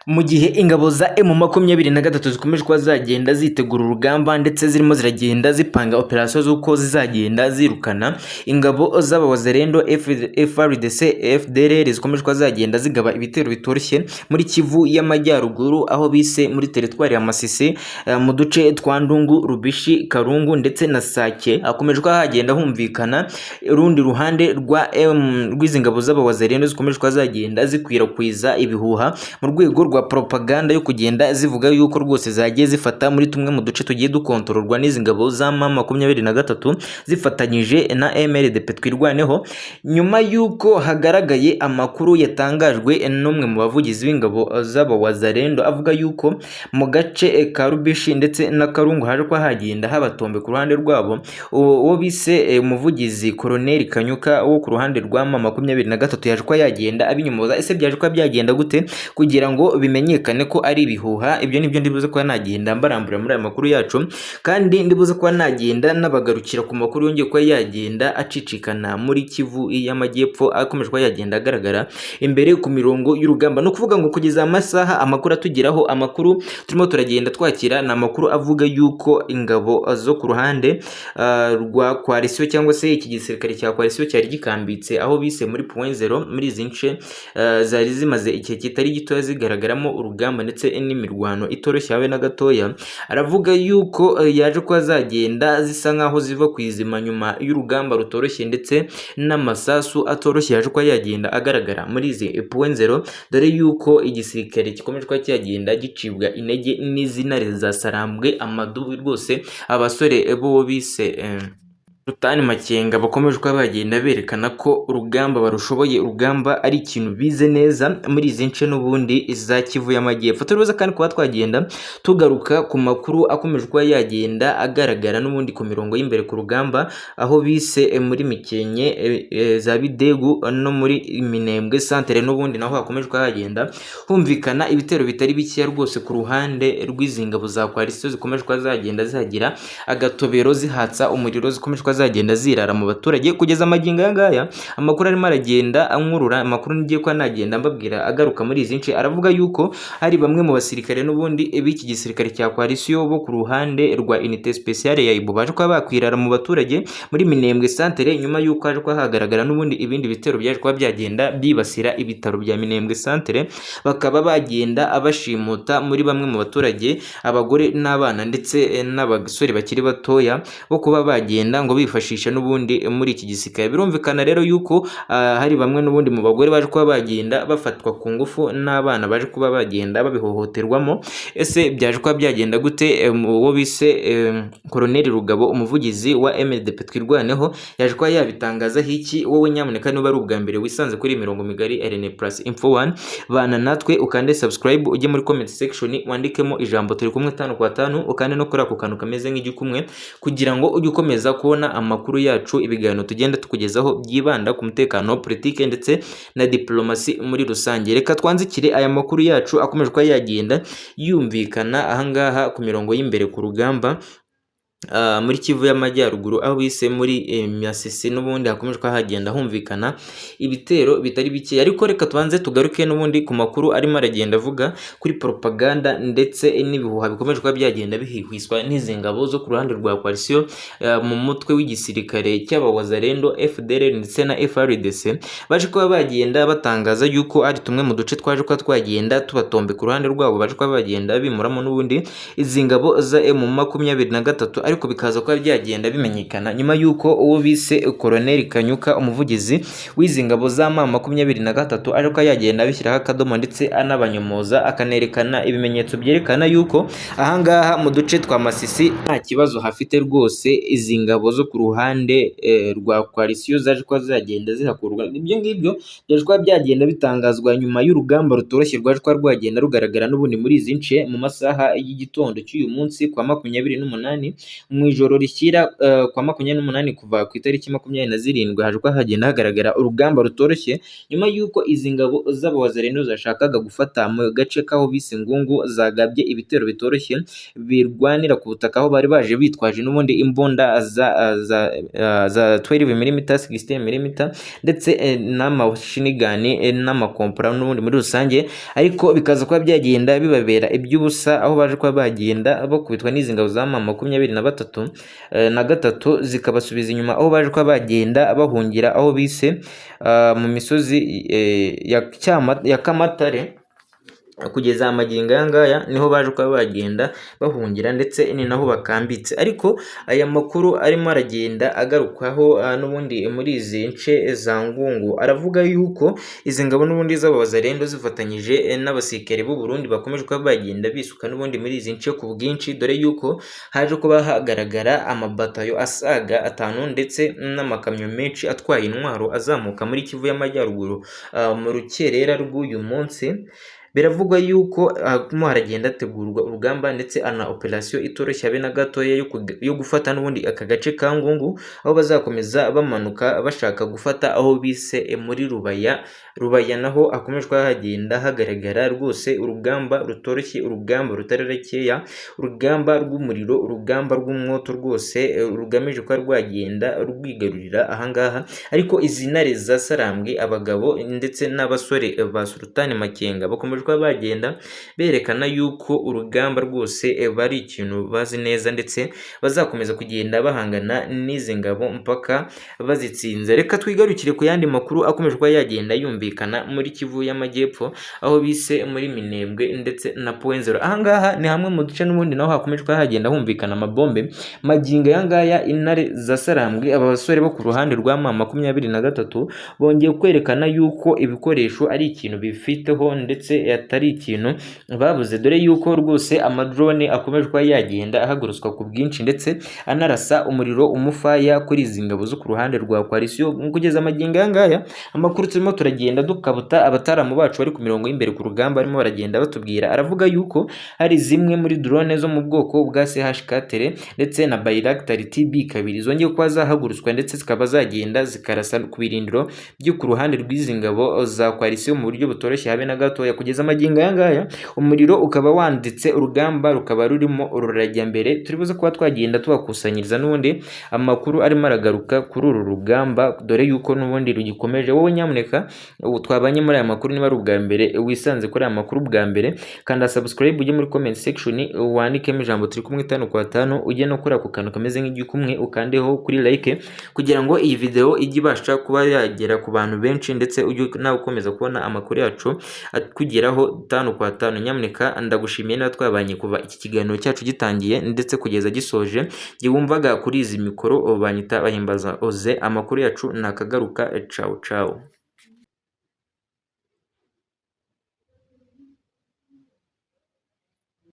Mu gihe ingabo za M23 zikomeje kuba zagenda zitegura urugamba ndetse zirimo ziragenda zipanga operasiyo z'uko zizagenda zirukana ingabo z'abawazalendo, FARDC, FDLR zikomeje kuba zagenda zigaba ibitero bitoroshye muri Kivu y'Amajyaruguru, aho bise muri teritwari ya Masisi, mu duce twa Ndungu, Rubishi, Karungu ndetse na Sake. Hakomeje kuba hagenda humvikana urundi ruhande rwa M rw'izi ngabo z'abawazalendo zikomeje kuba zagenda zikwirakwiza ibihuha mu rwego rwa propaganda yo kugenda zivuga yuko rwose zagiye zifata muri tumwe mu duce tugiye dukontororwa n'izi ngabo za M23 zifatanyije na MRDP Twirwaneho, nyuma y'uko hagaragaye amakuru yatangajwe n'umwe mu bavugizi b'ingabo z'abawazalendo avuga yuko mu gace ka Rubishi ndetse na Karungu haje kuba hagenda habatombe ku ruhande rwabo. Uwo bise umuvugizi Colonel Kanyuka wo ku ruhande rwa M23 yaje kuba yagenda abinyomoza. Ese byaje kuba byagenda gute kugira ngo bimenyekane ko ari ibihuha? Ibyo nibyo ndibuze kuba nagenda mbarambura muri aya makuru yacu, kandi ndibuze kuba nagenda nabagarukira ku makuru yongeye kuba yagenda acicikana muri Kivu y'Amajyepfo, akomeje kuba yagenda agaragara imbere ku mirongo y'urugamba. Ni ukuvuga ngo kugeza amasaha amakuru atugeraho, amakuru turimo turagenda twakira, ni amakuru avuga yuko ingabo zo ku ruhande rwa coalition cyangwa se iki gisirikare cya coalition cyari gikambitse aho bise muri Point Zero, muri izi nce zari zimaze igihe kitari gitoya zigaragaramo urugamba ndetse n'imirwano itoroshye habe na gatoya, aravuga yuko yaje kuba zagenda zisa nkaho ziva ku izima nyuma y'urugamba rutoroshye ndetse n'amasasu atoroshye yaje kuba yagenda agaragara muri izi Point Zero, dore yuko igisirikare gikomeje kuba cyagenda gicibwa intege n'izintare za Sarambwe, amadubu rwose, abasore bo bise Sultani Makenga bakomeje kuba bagenda berekana ko urugamba barushoboye, urugamba ari ikintu bize neza muri izi nce n'ubundi za Kivu y'Amajyepfo. Turibuze kandi kuba twagenda tugaruka ku makuru akomeje kuba yagenda agaragara n'ubundi ku mirongo y'imbere ku rugamba, aho bise muri Mikenke, za Bidegu no muri Minembwe Centre, n'ubundi naho hakomeje kuba hagenda humvikana ibitero bitari bikeya rwose ku ruhande rw'izi ngabo za coalition zikomeje kuba zagenda zihagira agatobero, zihatsa umuriro, zikomeje kuba zagenda zirara mu baturage. Kugeza amagingo aya ngaya, amakuru arimo aragenda ankurura, amakuru ngiye kuba nagenda mbabwira agaruka muri izi nce, aravuga yuko hari bamwe mu basirikare n'ubundi b'iki gisirikare cya coalition bo ku ruhande rwa unité spéciale ya Ibo baje kuba bakwirara mu baturage muri Minembwe Centre, nyuma yuko haje kuba hagaragara n'ubundi ibindi bitero byaje kuba byagenda byibasira ibitaro bya Minembwe Centre, bakaba bagenda abashimuta muri bamwe mu baturage, abagore n'abana ndetse n'abasore bakiri batoya bo kuba bagenda ngo bifashisha n'ubundi muri iki gisirikare. Birumvikana rero yuko hari bamwe n'ubundi mu bagore baje kuba bagenda bafatwa ku ngufu n'abana baje kuba bagenda babihohoterwamo. Ese byaje kuba byagenda gute? Uwo bise Colonel Rugabo, umuvugizi wa MRDP Twirwaneho, yaje kuba yabitangazaho iki? Wowe nyamuneka, niba ari ubwa mbere wisanze kuri iyi mirongo migari RN Plus Info 1, bana natwe, ukande subscribe, ujye muri comment section wandikemo ijambo "turi kumwe tanu kwa tanu", ukande no kuri ako kantu kameze nk'igikumwe kugira ngo ujye ukomeza kubona amakuru yacu, ibiganiro tugenda tukugezaho byibanda ku mutekano, politike ndetse na diplomasi muri rusange. Reka twanzikire aya makuru yacu akomeje kuba yagenda yumvikana ahangaha ku mirongo y'imbere ku rugamba muri Kivu y'Amajyaruguru, aho bise muri Masisi, n'ubundi hakomeje kuba hagenda humvikana ibitero bitari bike. Ariko reka tubanze tugaruke n'ubundi ku makuru arimo aragenda avuga kuri propaganda ndetse n'ibihuha bikomeje kuba byagenda bihwihwiswa n'izi ngabo zo ku ruhande rwa coalition mu mutwe w'igisirikare cy'abawazalendo, FDLR ndetse na FARDC, baje kuba bagenda batangaza yuko ari tumwe mu duce twaje kuba twagenda tubatombe ku ruhande rwabo, baje kuba bagenda bimuramo n'ubundi izi ngabo za M23, ariko bikaza kuba byagenda bimenyekana nyuma y'uko uwo bise Colonel Kanyuka, umuvugizi w'izi ngabo za M23, aje kuba yagenda abishyiraho akadomo ndetse anabanyomoza, akanerekana ibimenyetso byerekana yuko ahangaha mu duce twa Masisi nta kibazo hafite rwose. Izi ngabo zo ku ruhande rwa coalition zaje kuba zagenda zihakurwa, ibyo ngibyo byaje kuba byagenda bitangazwa nyuma y'urugamba rutoroshye rwaje kuba rwagenda rugaragara n'ubundi muri izi nce mu masaha y'igitondo cy'uyu munsi kwa 28. Mu ijoro rishyira kwa 28 kuva ku itariki 27 haje kuba hagenda hagaragara urugamba rutoroshye, nyuma y'uko izi ngabo z'abawazalendo zashakaga gufata mu gace k'aho bise Ngungu zagabye ibitero bitoroshye birwanira ku butaka, aho bari baje bitwaje n'ubundi imbunda za 12 mm, 16 mm ndetse n'amashinigani n'amakompora n'ubundi muri rusange, ariko bikaza kuba byagenda bibabera iby'ubusa, aho baje kuba bagenda bakubitwa n'izi ngabo za M23 na gatatu zikabasubiza inyuma, aho baje kuba bagenda bahungira aho bise mu misozi ya Kamatare. Kugeza amagingo aya ngaya niho baje kuba bagenda bahungira ndetse ni naho bakambitse. Ariko aya makuru arimo aragenda agarukwaho n'ubundi muri izi nce za Ngungu aravuga yuko izi ngabo n'ubundi z'abawazalendo zifatanyije n'abasirikare b'u Burundi bakomeje kuba bagenda bisuka n'ubundi muri izi nce ku bwinshi, dore yuko haje kuba hagaragara amabatayo asaga 5 ndetse n'amakamyo menshi atwaye intwaro azamuka muri Kivu y'Amajyaruguru mu rukerera rw'uyu munsi. Biravugwa yuko harimo haragenda hategurwa urugamba ndetse ana operasiyo itoroshye habe na gatoya yo gufata n'ubundi aka gace ka Ngungu, aho bazakomeza bamanuka bashaka gufata aho bise muri Rubaya. Rubaya naho hakomeje kuba hagenda hagaragara rwose urugamba rutoroshye, urugamba rutari rukeya, urugamba rw'umuriro, urugamba rw'umwoto rwose rugamije kuba rwagenda rwigarurira ahangaha. Ariko izi ntare za Sarambwe, abagabo ndetse n'abasore ba Sultani Makenga bakomeje kuba bagenda berekana yuko urugamba rwose bari ikintu bazi neza, ndetse bazakomeza kugenda bahangana n'izi ngabo mpaka bazitsinze. Reka twigarukire ku yandi makuru akomeje kuba yagenda yumvikana muri Kivu y'Amajyepfo, aho bise muri Minembwe ndetse na Point Zero. Ahangaha ni hamwe mu duce n'ubundi naho hakomeje kuba hagenda humvikana amabombe. Magingo aya ngaya intare za Sarambwe, aba basore bo ku ruhande rwa M23 bongeye kwerekana yuko ibikoresho ari ikintu bifiteho ndetse atari ikintu babuze, dore yuko rwose amadrone akomeje kuba yagenda ahagurutswa ku bwinshi ndetse anarasa umuriro umufaya kuri izi ngabo zo ku ruhande rwa coalition. Kugeza amagingo aya ngaya amakuru turimo turagenda dukabuta abataramu bacu bari ku mirongo y'imbere ku rugamba barimo baragenda batubwira, aravuga yuko hari zimwe muri drone zo mu bwoko bwa CH4 ndetse na Bayraktar TB2 zongeye kuba zahagurutswa ndetse zikaba zagenda zikarasa ku birindiro byo ku ruhande rw'izi ngabo za coalition mu buryo butoroshye habe na gatoya. Kugeza amagingo aya ngaya umuriro ukaba wanditse, urugamba rukaba rurimo rurajya mbere. Turi buze kuba twagenda tubakusanyiriza n'ubundi amakuru arimo aragaruka kuri uru rugamba, dore yuko n'ubundi rugikomeje. Wowe nyamuneka ubu twabanye muri aya makuru, niba ari ubwa mbere wisanze kuri aya makuru bwa mbere, kanda subscribe, ujye muri comment section wandikemo ijambo turi kumwe 5 kwa 5, ujye no kuri ako kantu kameze nk'igikumwe ukandeho kuri like, kugira ngo iyi video ijye ibasha kuba yagera ku bantu benshi, ndetse ujye nawe ukomeza kubona amakuru yacu akugeraho 5 kwa 5. Nyamuneka ndagushimiye niba twabanye kuva iki kiganiro cyacu gitangiye ndetse kugeza gisoje. Jye wumvaga kuri izi mikoro banyita Bahimbaza Oze, amakuru yacu nakagaruka. Ciao ciao.